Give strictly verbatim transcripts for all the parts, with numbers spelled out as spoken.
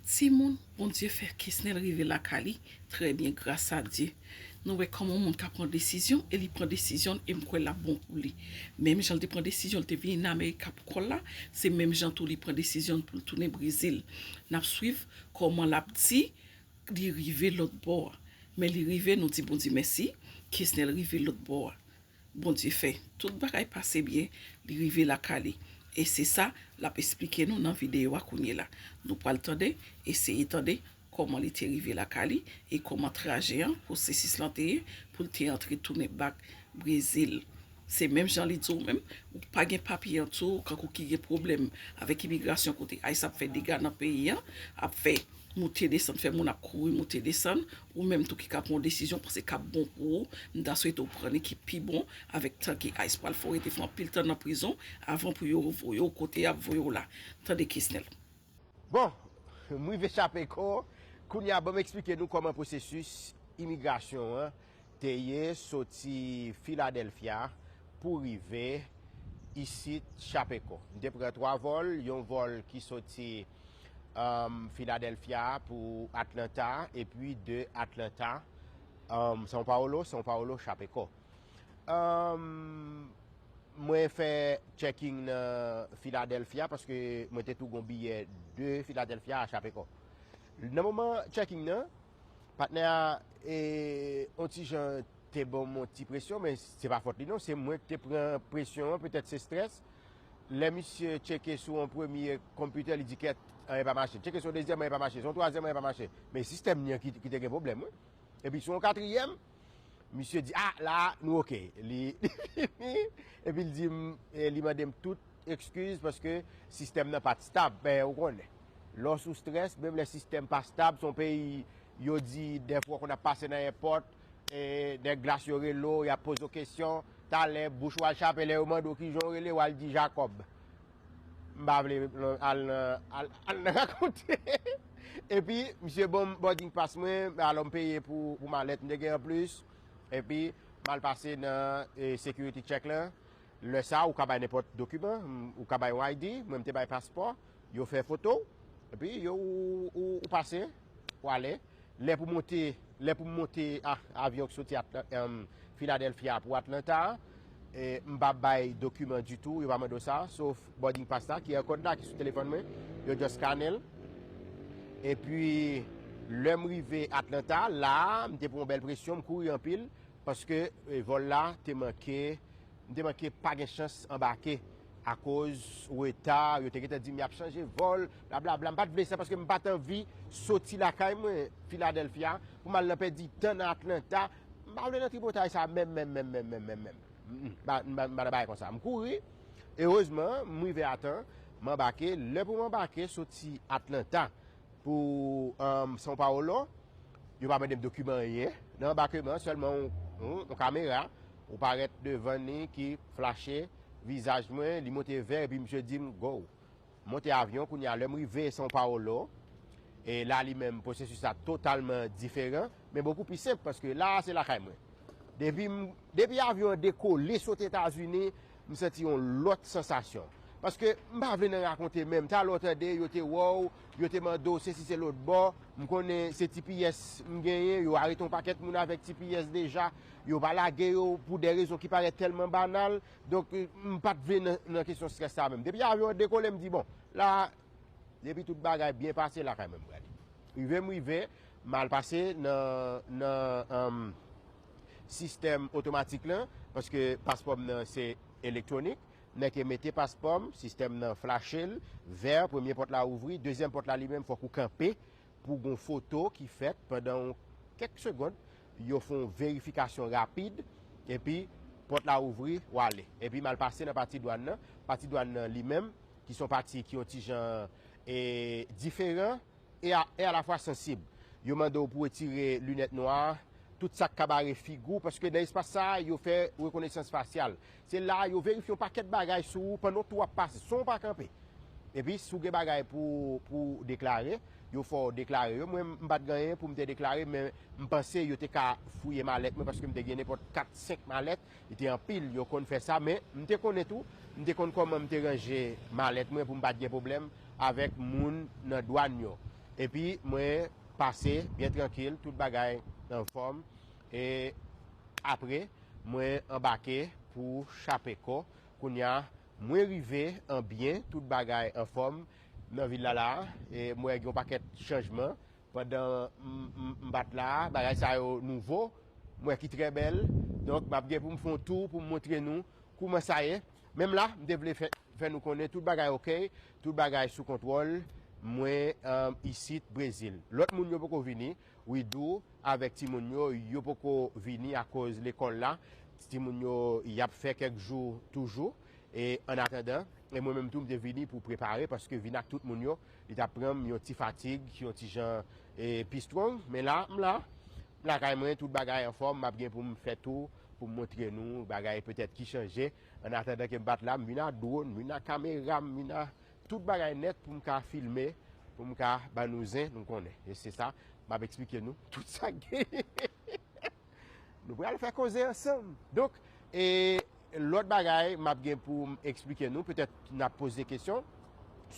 Timoun, Bondye fè Kesnel rive lakay li, trè byen, gras a Dye. Nou wè kòman yon moun ka pran desizyon, e li pran desizyon l, e m kwè l ap bon pou li. Menm jan l te pran desizyon l te vini nan Amerik ap kò l la, se menm jan tou li pran desizyon l pou l tounen Brezil. N ap swiv kòman l ap di li rive lòt bò a. Men li rive, nou di Bondye mèsi, Kesnel rive lòt bò a. Bondye fè tout bagay pase byen, li rive lakay li. E se sa l ap esplike nou nan videyo a kounye la. Nou pral tande, eseye tande kòman li te rive lakay li e kòman traje an, pwosesis lan te ye pou l te antre tounen bak Brezil. Se menm jan li di w menm, ou pa gen papye an tou, kankou ki gen pwoblèm avèk imigrasyon kote ICE ap fè dega nan peyi an, ap fè moute desann, fè moun ap kouri moute desann, ou menm tou ki ka pran yon desizyon, panse k ap bon pou ou, m ta swete w pran li ki pi bon, avèk tan ke ICE pral fè w rete fè anpil tan nan prizon, avan pou yo voye w kote y ap voye w la. Tande Kesnel. Bon, m rive Chapeko. Kounye a, ban m eksplike nou kòman pwosesis imigrasyon an te ye soti Filadèlfya pou rive isit Chapeko. M te pran twa vòl, yon vòl ki soti um, Filadèlfya pou Atlanta, epi de Atlanta, um, São Paulo, São Paulo, Chapeko. Um, mwen fè checking nan Filadèlfya paske mwen te tou gon biyè de Filadèlfya a Chapeko. Nan moman checking nan, patnè a e, on ti jan te ban m on ti presyon, men se pa fòt li non, se mwen ki te pran presyon an, petèt se strès. Lè misye tcheke sou on premye konpitè, li di kèt, anyen pa mache. Tcheke sou on dezyèm, anyen pa mache. Sou on twazyèm, anyen pa mache. Men sistèm li an ki, ki te gen pwoblèm, wi. Epi sou on katriyèm, misye di, a, la, nou oke. Li, epi l di m, e, li mande m tout ekskiz paske sistèm nan pa t stab. Men, ou konnen, lè w sou strès, menm lè sistèm pa stab, se on peyi, yo di, dèfwa w konn ap pase nan èpòt, e, nèg glas yo rele w, y ap poze w kesyon, talè, bouch ou al chape, lè yo mande w kijan w rele, w al di Jakòb. M pa vle al nan, al, al nan rakonte. Epi, misye ban m boarding pass mwen, alò m peye pou, pou malèt m te gen anplis. Epi, m al pase nan e, security check lan. Lè sa, ou ka bay nenpòt dokiman, m, ou ka bay yon I D, mwen m te bay paspò, yo fè foto w, epi yo, ou, ou, ou pase, ou ale. Lè pou monte, lè pou m monte a, avyon ki soti Atla- em, Filadèlfya pou Atlanta, e, m pa bay dokiman ditou, yo pa mande w sa, sof boarding pass la, QR code la ki sou telefòn mwen, yo just scannen l. Epi, lè m rive Atlanta, la a, m te pran yon bèl presyon, m kouri anpil, paske e, vòl la te manke, m te manke pa gen chans anbake akoz reta, yo te gentan di m y ap chanje vòl, blablabla. M pa t vle sa paske m pa t anvi soti lakay mwen, Filadèlfya, pou m al nan pèdi tan nan Atlanta. M pa vle nan tripotay sa menm, menm, menm, menm, menm, menm, menm. Mm, mm. M pa, m pa, m pa nan bagay konsa. M kouri. Erezman, m rive a tan, m anbake. Lè pou m anbake, soti Atlanta pou um, São Paulo, yo pa mande m dokiman anyen. Nan anbakeman, sèlman yon, yon, yon kamera, ou parèt devan li ki flache vizaj mwen, li monte vè, epi misye di m, go. Monte avyon, kounye a, lè m rive São Paulo, e la li menm, pwosesis la totalman diferan, men bokou pi senp, paske la a se lakay mwen. Depi, m, depi avyon an dekole sot Etazini, m santi yon lòt sansasyon. Paske m pa vle nan rakonte menm. Talè w tande, yo te wè w, yo te mande w sesi se lòt bò. M konnen se T P S m genyen, yo arete yon pakèt moun avèk T P S deja. Yo pa lage yo pou de rezon ki parèt tèlman banal. Donk, m pa t vle nan, nan kesyon strès sa menm. Depi avyon an dekole, m di, bon, la, depi tout bagay byen pase, lakay mwen m prale. Rive m rive, m al pase nan, nan, um, sistèm otomatik lan, paske paspò m nan se elektwonik. Nèg yo mete paspò m, sistèm nan flache l, vè, premye pòt la ouvri, dezyèm pòt la li menm, fòk ou kanpe pou gon foto ki fèt pandan yon kèk segond, yo fè yon verifikasyon rapid, epi pòt la ouvri, w ale. Epi m al pase nan pati dwàn nan, pati dwàn nan li menm, ki se yon pati ki yon ti jan e, diferan, e a, e alafwa sansib. Yo mande w pou w retire linèt nwa, tout sa k ka bare figi w, paske nan espas sa a, yo fè rekonesans fasyal. Se la a yo verifye yon pakèt bagay sou ou pandan w tou w ap pase, san w pa kanpe. Epi, si w gen bagay pou, pou w deklare, yo fè w deklare yo. Mwen, m pa t gen anyen pou m te deklare, men m panse yo te ka fouye malèt mwen, paske m te gen nenpòt kat, senk malèt. Li te anpil, yo konn fè sa, men m te konnen tou, m te konn kòman m te ranje malèt mwen pou m pa t gen pwoblèm avèk moun nan dwàn yo. Epi mwen pase byen trankil, tout bagay anfòm. E apre, mwen anbake pou Chapecó. Kounye a, mwen rive an byen, tout bagay anfòm nan vil la la. E mwen gen yon pakèt chanjman pandan m, m, m pa t la, bagay sa yo nouvo, mwen ki trè bèl. Donk, m ap gen pou m fè yon tou pou m montre nou kouman sa ye. Menm la, m te vle fè, fè nou konnen tout bagay ok, tout bagay sou kontwòl. Mwen um, isit Brezil. Lòt moun yo poko vini, Widou avèk timoun yo, yo poko vini akoz lekòl la. Timoun yo, y ap fè kèk jou toujou. E an atandan, e mwen menm tou, m te vini pou prepare, paske vin ak tout moun yo, li t ap pran m yon ti fatig, yon ti jan e, pi strong. Men la, m la, m lakay mwen, tout bagay anfòm, m ap gen pou m fè tou, pou m montre nou bagay petèt ki chanje. An atandan ke m pa t la, m vin a dwòn, m vin a kamera, m vin a tout bagay nèt pou m ka filme, pou m ka ba nou zen, nou konnen. E se sa, m ap eksplike nou tout sa k genyen. Nou pral fè koze ansanm. Donk, e lòt bagay m ap gen pou m eksplike nou, petèt n ap poze kesyon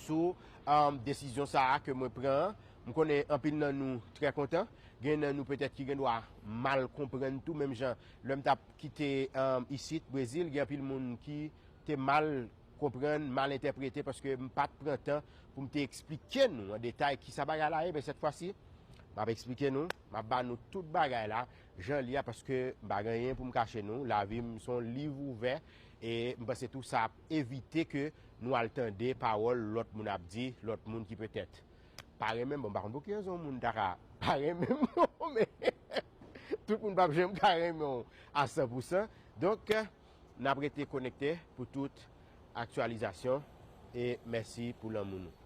sou um, desizyon sa a ke mwen pran an. M konnen anpil nan nou trè kontan. Gen nan nou petèt ki gen dwa mal konprann tou, menm jan lè m t ap kite um, isit, Brezil, gen anpil moun ki te mal konprann, mal entèprete, paske m pa t pran tan pou m te eksplike nou an detay kisa bagay la ye, men sèt fwa si, m ap eksplike nou, m ap ba nou tout bagay la, jan l ye a, paske m pa gen anyen pou m kache nou, lavi m se yon liv ouvè, e m panse tou sa ap evite ke nou al tande pawòl lòt moun ap di, lòt moun ki petèt pa renmen m, bon, m pa konn pou ki rezon moun ta ka pa renmen m, non, men tout moun p ap janm ka renmen w a san pou san. Donk, n ap rete konekte pou tout aktyalizasyon e mèsi pou lanmou nou.